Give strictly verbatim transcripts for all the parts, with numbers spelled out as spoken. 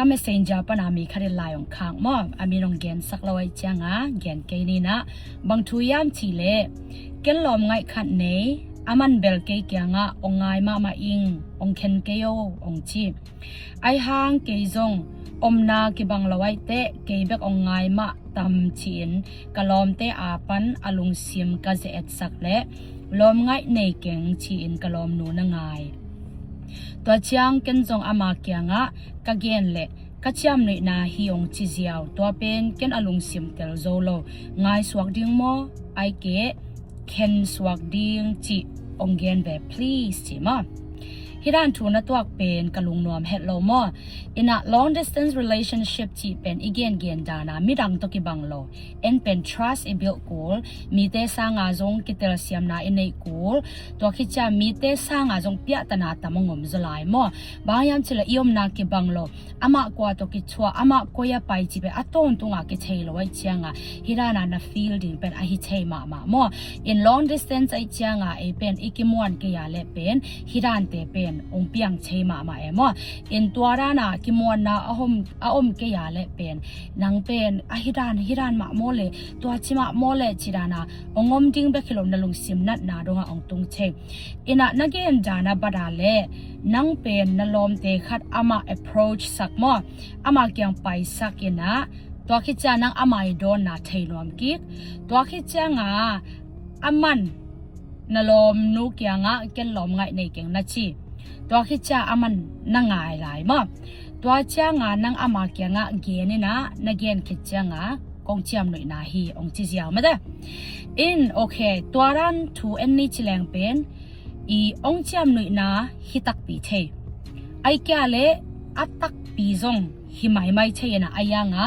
Ka messenger pana mi khat in lai hong khak maw, a min hong gensak lo ahih cianga gen kei ni. Bang thu hiam cih leh, ken lawm ngaih khat nei, aman bel kei kiangah hong ngai mahmah ing, hong khen kei o hong ci. Ahih hang kei zong omna kibang lo ahih teh kei bek hong ngai mah tam ci-in ka lawmte a pan a lungsim ka ze-etsak leh lawm ngaih nei keng ci-in ka lawmnu na ngai. Tua ciang ken zong ama kiangah ka gen leh ka ciamnuihna hi hong ci ziau. Tua pen ken a lungsim tel zo lo. Ngaisuak ding maw, ahih kei leh khensuak ding cih hong gen ve please ci maw. Hih dan thu na tuak pen ka lungnuam het lo maw. Inah long distance relationship cih pen i gengen dana midang tawh kibang lo. En pen trust i build kul, mite sanga zong kitelsiamna i neih kul. Tua khit ciang mite sanga zong piahtana tam hong om zaw lai maw. Bang hiam cih leh i omna kibang lo. Amah kua tawh kithuah, amah koi a pai cih pen a tawntunga kithei lo ahih cianga hih dana na feel ding pen ahi thei mahmah maw. In long distance ahih cianga ei pen i kimuan kei a leh pen hih dante pen hong piang thei mahmah e maw. In tua dana kimuanna a om, a om kei a leh pen nang pen a hih dan, hih dan mah maw le, tua ci mah maw le ci dana hong om ding bek hi lo, na lungsim natna dongah hong tung thei. Inah na gen dana bat a leh nang pen na lawmte khat amah approach sak maw, ama kiang paisak inah, tua khit ciang nang ama i dawnna thei nuam kik. Tua khit cianga aman na lawmnu kiangah ken lawm ngaih nei keng na ci. Tua khit ciang aman na ngai lai maw. Tua cianga nang ama kiangah gen inah, na gen khit cianga kong ciamnuihna hi hong ci ziau mate. In okay, tua dan thu en ni ci leng pen i hong ciamnuihna hi takpi thei. Ahih kei leh a takpi zong hi maimai thei inah, a yanga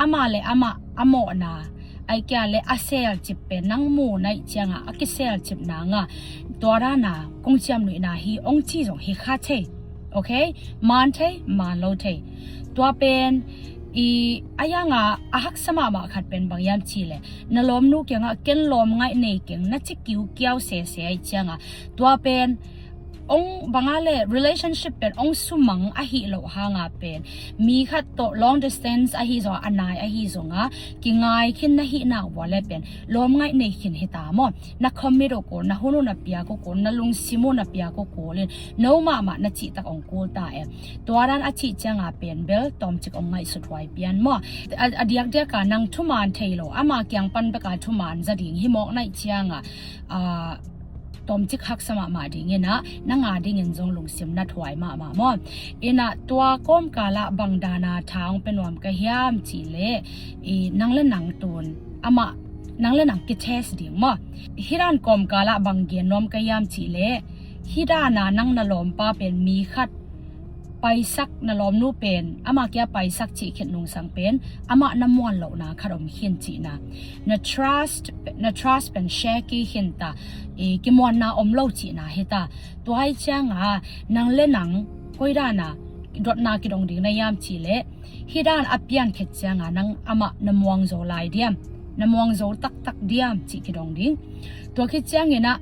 amah le amah a mawhna, ahih kei leh a selcip pen nang mu na hih cianga a kiselcip nanga tua dana kong ciamnuihna hi hong ci zong hi kha thei. Okay, man thei, man lo thei. Tua pen i a yanga a haksa mahmah khat pen bang hiam cih leh na lawmnu kiangah ken lawm ngaih nei keng na ci kiukiau sese ahih cianga tua pen hong banga le relationship pen hong sumang ahi loh hanga pen mi khat tawh long distance ahi zong a nai ahi zonga kingai khin na hih nak vua le pen lawm ngaih nei khin hi ta maw. Na commit uh kul, na hun uh na piak uh kul, na lungsim uh na piak uh kul in no mahmah na cihtak hong kul ta e. Tua dan a cih cianga pen bel tawmcik hong ngaihsut huai pian maw. A, a diakdiaka nang thuman thei lo, ama kiang pan beka thuman za ding hi mawk na hih cianga a, tawmcik haksa mahmah ding inah, nang a dingin zong lungsim nathuai mahmah maw. Inah tua kawmkalah bang dana tha hong pia nuam ka hiam cih leh i nang le nang tun amah nang le nang kitest ding maw. Hih dan kawmkalah bang gen nuam ka hiam cih leh hih dana nang na lawmpa pen mi khat paisak, na lawmnu pen ama kia paisak cih khit nungsang pen amah na muan lohna khat om khin cihna. Na trust, na trust pen shaky khin ta, i kimuanna om lo cihna hi ta. Tua ahih cianga nang le nang koi dana dotna kidong ding na hiam cih leh hih dan a pian khit cianga nang amah na muang zo lai diam, na muang zo taktak diam cih kidong ding. Tua khit ciang inah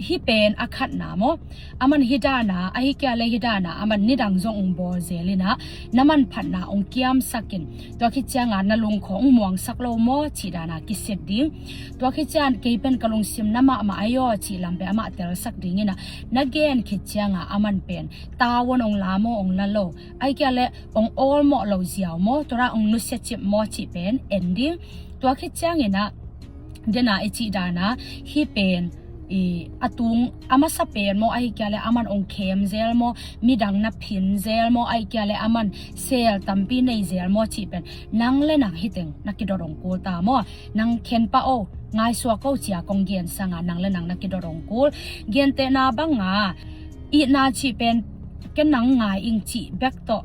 hih pen a khatna maw. Aman hih dana, ahih kei leh hih dana aman nidang zong hong bawl zel inah na manphatna hong kiamsak in, tua khit cianga na lungkhong hong muangsak lo maw cih dana kisit ding. Tua khit ciang kei pen ka lungsim na mahmah ahi aw cih lam pen amah telsak ding inah, na gen khit cianga aman pen tavuan hong la maw, hong la lo, ahih kei leh hong awlmawh lo ziau maw, tua dan hong nusia cip maw cih pen en ding. Tua khit ciang inah dena i cih dana hih pen i a tung a masa pen maw, ahih kei leh aman hong khem zel maw, midang na phin zel maw, ahih kei leh aman sel tampi nei zel maw cih pen nang le nang hih teng na kidot hong kul ta maw. Nang khen pah o, ngaisuak o cia kong gen sanga nang le nang na kidot hong kul. Gentehna banga itna cih pen ken nang ngai ing cih bek tawh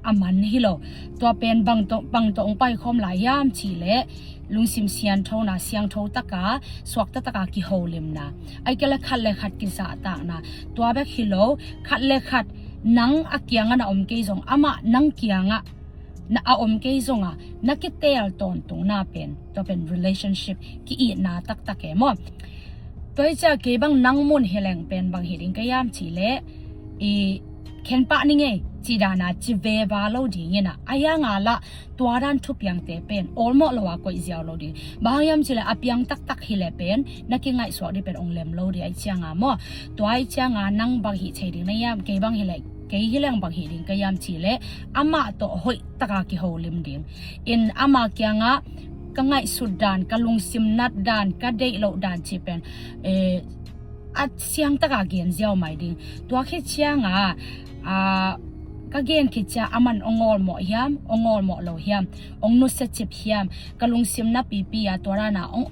a man hi lo. Tua pen bang tawh, bang tawh hong paikhawm lai hiam cih leh lungsim sianthona, siangtho taka, suakta taka kiholimna, ahih kei leh khat le khat kizahtakna. Tua bek hi lo, khat le khat nang a kiangah na om kei zong amah nang kiangah na a om kei zonga na kitel tawntungna pen, tua pen relationship ki-itna taktak e maw. Tua hi cia kei bang nang mun hi leng pen bang hi ding ka hiam cih leh i khen pah ni ngei, Ci dana ci veva lo dingin a, a yanga lah tua dan thupiangte pen awlmawh lo a koih ziau lo ding. Bang hang hiam cileh a piang taktak hileh pen na kingaihsuak dih pen ong lem lo dih aih cianga maw. Tua aih cianga nang bang hih thei ding na hiam, kei bang hileh kei hileng bang hih ding ka hiam cileh amah tawh hoih taka kiholim ding. In ama kiangah ka ngaihsut dan, ka lungsim nat dan, ka deih loh dan ci pen eh, a siangtaka gen ziau mai ding. Tua khit cianga ah, ka gen khit cia aman ong awlmawh hiam, ong awlmawh lo hiam, ong nusia cip hiam, ka lungsim na pipi a tua dana ong,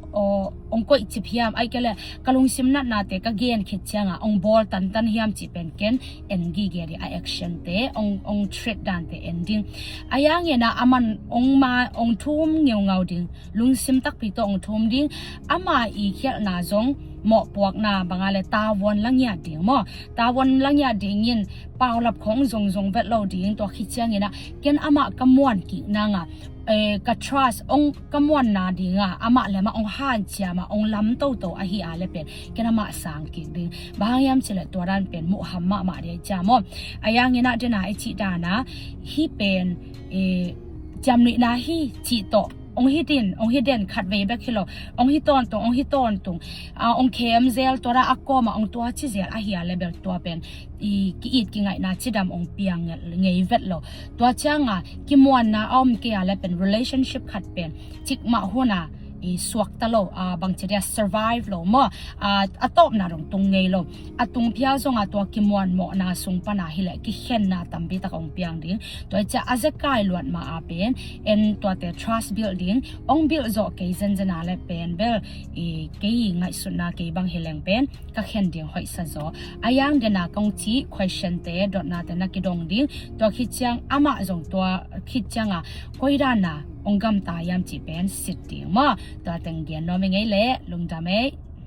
ong koih cip hiam, aih kele ka lungsim natnate ka gen khit cianga ong bawl tantan hiam ci pen ken en gige dih a action te, ong, ong treat dante en ding. A yangena aman ong ma ong thum ngeungau ding. Lungsim takpi tawh ong thum ding. Ama i khialhna zong mawhpuakna banga le tavuan la ngiat ding maw. Tavuan la ngiat dingin paulap khong zongzong vet lo ding. Tua khit ciangina ken amah ka muan kik nanga eh, ka trust ong ka muanna dinga amah le amah ong hanciama ong lam toto ahi a le pen ken amah sang kik ding. Bang hang hiam cileh tua dan pen muham mahmah dih aih cia maw. A yangina dena i cih dana hih pen eh, ciamnuihna hi cih tawh ong hi din, ong hi den khat vei bek hi lo, ong hi tawntung, ong hi tawntung, ah, ong khem zel tua da a kawma ong tua ci zel ahi a le bel tua pen i ki-it kingaihna cidam ong piang ngei vet lo. Tua cianga kimuanna a om kei a le pen relationship khat pen cikmah huna i suakta lo, ah, bangci dia survive lo maw, ah, a tawpna dong tung ngei lo. A tungphia zonga tua kimuanmawhna sung pana hileh kikhenna tampi tak ong piang ding. Tua i cia a zekai luat ma a pen en tuate trust building ong build zawh kei zenzen a le pen bel i kei ngaihsutna kei bang hileng pen ka khen ding hoihsa zaw. A yang dena kong ci question te dotnate na kidong ding. Tua khit ciang amah zong tua khit cianga koi dana ong gamta hiam ci pen sit ding maw. Tua teng gen nuam i ngei le lungdam ei.